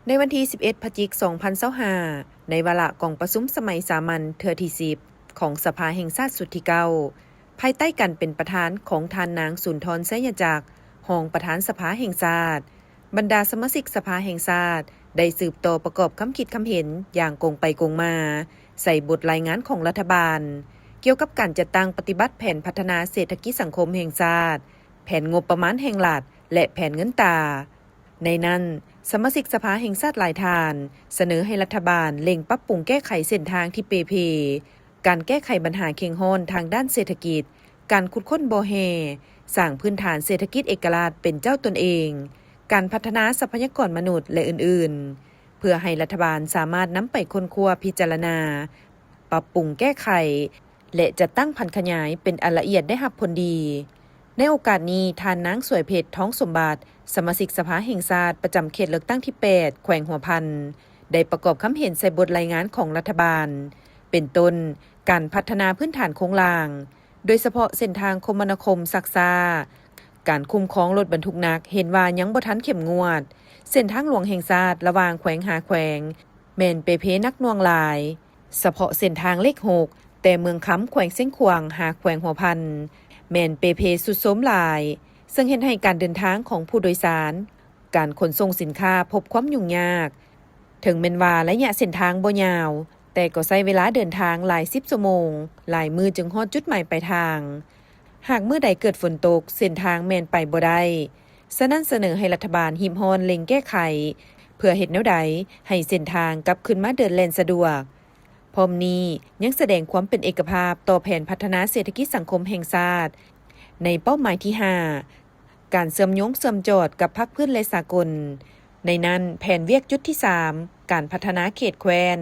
ໃນວັນທີສິບເອັດ ພະຈິກ ສອງພັນຊາວຫ້າ ໃນວາລະກອງປະຊຸມສະໄໝສາມັນເທື່ອທີສິບ ຂອງສະພາແຫ່ງຊາດຊຸດທີເກົ້າ ພາຍໃຕ້ການເປັນປະທານຂອງທ່ານນາງ ສຸນທອນ ໄຊຍະຈັກ ຮອງປະທານສະພາແຫ່ງຊາດ, ບັນດາສະມາຊິກສະພາແຫ່ງຊາດ ໄດ້ສືບຕໍ່ປະກອບຄຳຄິດຄຳເຫັນຢ່າງກົງໄປກົງມາ ໃສ່ບົດລາຍງານຂອງລັດຖະບານ ກ່ຽວກັບການຈັດຕັ້ງປະຕິບັດແຜນພັດທະນາເສດຖະກິດສັງຄົມແຫ່ງຊາດ, ແຜນງົບປະມານແຫ່ງລັດ ແລະ ແຜນເງິນຕາ. ໃນນັ້ນ, ສະມາຊິກສະພາແຫ່ງຊາດຫຼາຍທ່ານ ສະເໜີໃຫ້ລັດຖະບານເລັ່ງປັບປຸງແກ້ໄຂເສັ້ນທາງທີ່ເປ່ເພ, ການແກ້ໄຂບັນຫາເຄັ່ງຮ້ອນທາງດ້ານເສດຖະກິດ, ການຂຸດຄົ້ນບໍ່ແຮ່, ສ້າງພື້ນຖານເສດຖະກິດເອກະລາດເປັນເຈົ້າຕົນເອງ, ການພັດທະນາຊັບພະຍາກອນມະນຸດ ແລະ ອື່ນໆ, ເພື່ອໃຫ້ລັດຖະບານສາມາດນຳໄປຄົ້ນຄວ້າ, ພິຈາລະນາ, ປັບປຸງແກ້ໄຂ ແລະ ຈັດຕັ້ງຜັນຂະຫຍາຍເປັນອັນລະອຽດໄດ້ຮັບຜົນດີ. ໃນໂອກາດນີ້, ທ່ານນາງ ສວຍເພັດ ທອງສົມບັດ ສະມາຊິກສະພາແຫ່ງຊາດປະຈຳເຂດເລືອກຕັ້ງທີແປດ ແຂວງຫົວພັນ ໄດ້ປະກອບຄຳເຫັນໃສ່ບົດລາຍງານຂອງລັດຖະບານ ເປັນຕົ້ນ ການພັດທະນາພື້ນຖານໂຄງລ່າງ, ໂດຍສະເພາະເສັ້ນທາງຄົມມະນາຄົມຊັກຊ້າ, ການຄຸ້ມຄອງລົດບັນທຸກໜັກເຫັນວ່າຍັງບໍ່ທັນເຂັ້ມງວດ, ເສັ້ນທາງຫຼວງແຫ່ງຊາດລະຫວ່າງແຂວງຫ້າແຂວງ ແມ່ນເປ່ເພໜັກໜ່ວງຫຼາຍ. ສະເພາະເສັ້ນທາງເລກຫົກ ແຕ່ເມືອງຄຳ ແຂວງຊຽງຂວາງ ຫາແຂວງຫົວພັນ ແມ່ນເປ່ເພຊຸດໂຊມຫຼາຍ, ເຊິ່ງເຮັດໃຫ້ການເດີນທາງຂອງຜູ້ໂດຍສານ, ການຂົນສົ່ງສິນຄ້າພົບຄວາມຫຍຸ້ງຍາກ. ເຖິງແມ່ນວ່າໄລຍະເສັ້ນທາງບໍ່ຍາວ, ແຕ່ກໍໃຊ້ເວລາເດີນທາງຫຼາຍສິບຊົ່ວໂມງ, ຫຼາຍມື້ຈຶ່ງຮອດຈຸດໝາຍປາຍທາງ. ຫາກມື້ໃດເກີດຝົນຕົກ, ເສັ້ນທາງແມ່ນໄປບໍ່ໄດ້. ສະນັ້ນສະເໜີໃຫ້ລັດຖະບານຮີບຮ້ອນເລັ່ງແກ້ໄຂ ເພື່ອເຮັດແນວໃດໃຫ້ເສັ້ນທາງກັບຄືນມາເດີນແລ່ນສະດວກ. ພ້ອມນີ້ຍັງສະແດງຄວາມເປັນເອກະພາບຕໍ່ແຜນພັດທະນາເສດຖະກິດສັງຄົມແຫ່ງຊາດ ໃນເປົ້າໝາຍທີຫ້າ ການເຊື່ອມໂຍງເຊື່ອມຈອດກັບພາກພື້ນ ແລະ ສາກົນ, ໃນນັ້ນແຜນວຽກຈຸດທີສາມ ການພັດທະນາເຂດແຄວ້ນ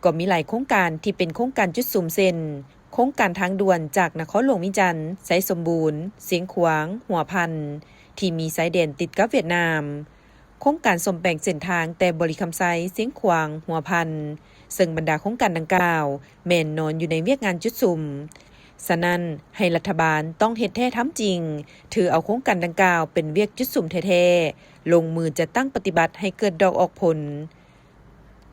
ກໍມີຫຼາຍໂຄງການທີ່ເປັນໂຄງການຈຸດສຸມ ເຊັ່ນ ໂຄງການທາງດ່ວນຈາກນະຄອນຫຼວງວຽງຈັນ, ໄຊສົມບູນ, ຊຽງຂວາງ, ຫົວພັນ ທີ່ມີຊາຍແດນຕິດກັບຫວຽດນາມ, ໂຄງການສ້ອມແປງເສັ້ນທາງແຕ່ບໍລິຄຳໄຊ, ຊຽງຂວາງ, ຫົວພັນ, ເຊິ່ງບັນດາໂຄງການດັ່ງກ່າວແມ່ນນອນຢູ່ໃນວຽກງານຈຸດສຸມ. ສະນັ້ນ, ໃຫ້ລັດຖະບານຕ້ອງເຮັດແທ້ທຳຈິງ, ຖືເອົາໂຄງການດັ່ງກ່າວເປັນວຽກຈຸດສຸມແທ້ໆ, ລົງມືຈັດຕັ້ງປະຕິບັດໃຫ້ເກີດດອກອອກຜົນ.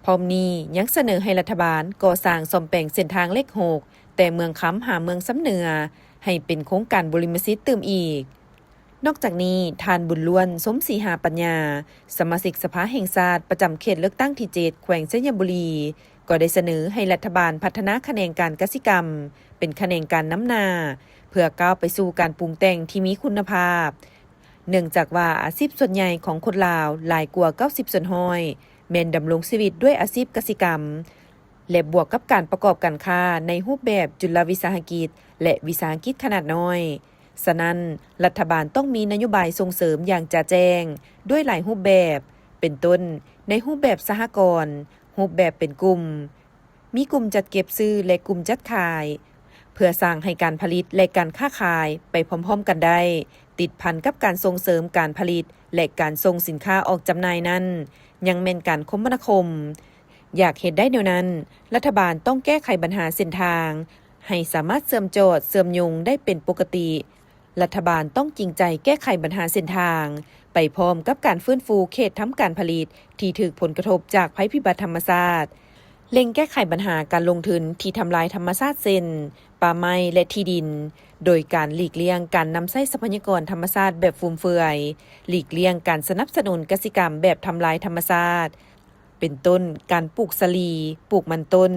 ພ້ອມນີ້ຍັງສະເໜີໃຫ້ລັດຖະບານກໍ່ສ້າງສ້ອມແປງເສັ້ນທາງເລກຫົກ ແຕ່ເມືອງຄຳຫາເມືອງຊຳເໜືອ ໃຫ້ເປັນໂຄງການບຸລິມະສິດຕື່ມອີກ. ນອກຈາກນີ້, ທ່ານ ບຸນລ້ວນ ຊົມສີຫາປັນຍາ ສະມາຊິກສະພາແຫ່ງຊາດປະຈຳເຂດເລືອກຕັ້ງທີເຈັດ ແຂວງໄຊຍະບູລີ ກໍໄດ້ສະເໜີໃຫ້ລັດຖະບານພັດທະນາຂະແໜງການກະສິກຳເປັນຂະແໜງການນຳໜ້າ ເພື່ອກ້າວໄປສູ່ການປຸງແຕ່ງທີ່ມີຄຸນນະພາບ. ເນື່ອງຈາກວ່າອາຊີບສ່ວນໃຫຍ່ຂອງຄົນລາວຫຼາຍກວ່າເກົ້າສິບສ່ວນຮ້ອຍ ແມ່ນດຳລົງຊີວິດດ້ວຍອາຊີບກະສິກຳ ແລະ ບວກກັບການປະກອບການຄ້າໃນຮູບແບບຈຸລະວິສາຫະກິດ ແລະ ວິສາຫະກິດຂະໜາດນ້ອຍ. ສະນັ້ນ, ລັດຖະບານຕ້ອງມີນະໂຍບາຍສົ່ງເສີມຢ່າງຈະແຈ້ງດ້ວຍຫຼາຍຮູບແບບ, ເປັນຕົ້ນ ໃນຮູບແບບສະຫະກອນ, ຮູບແບບເປັນກຸ່ມ, ມີກຸ່ມຈັດເກັບຊື້ ແລະ ກຸ່ມຈັດຂາຍ ເພື່ອສ້າງໃຫ້ການຜະລິດ ແລະ ການຄ້າຂາຍໄປພ້ອມໆກັນໄດ້. ຕິດພັນກັບການສົ່ງເສີມການຜະລິດ ແລະ ການສົ່ງສິນຄ້າອອກຈຳໜ່າຍນັ້ນ, ຍັງແມ່ນການຄົມມະນາຄົມ. ຢາກເຮັດໄດ້ແນວນັ້ນ, ລັດຖະບານຕ້ອງແກ້ໄຂບັນຫາເສັ້ນທາງ ໃຫ້ສາມາດເຊື່ອມຈອດເຊື່ອມໂຍງໄດ້ເປັນປົກກະຕິ. ລັດຖະບານຕ້ອງຈິງໃຈແກ້ໄຂບັນຫາເສັ້ນທາງ ໄປພ້ອມກັບການຟື້ນຟູເຂດທຳການຜະລິດທີ່ຖືກຜົນກະທົບຈາກໄພພິບັດທຳມະຊາດ, ເລັ່ງແກ້ໄຂບັນຫາການລົງທຶນທີ່ທຳລາຍທຳມະຊາດ ເຊັ່ນ ປ່າໄມ້ ແລະ ທີ່ດິນ, ໂດຍການຫຼີກລ່ຽງການນຳໃຊ້ຊັບພະຍາກອນທຳມະຊາດແບບຟຸມເຟືອຍ, ຫຼີກລ່ຽງການສະໜັບສະໜູນກະສິກຳແບບທຳລາຍທຳມະຊາດ, ເປັນຕົ້ນ ການປູກສາລີ, ປູກມັນຕົ້ນ,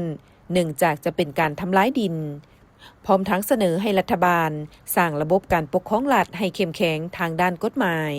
ເນື່ອງຈາກຈະເປັນການທຳລາຍດິນ. ພ້ອມທັງສະເໜີໃຫ້ລັດຖະບານສ້າງລະບົບການປົກຄອງລັດໃຫ້ເຂັ້ມແຂງທາງດ້ານກົດໝາຍ.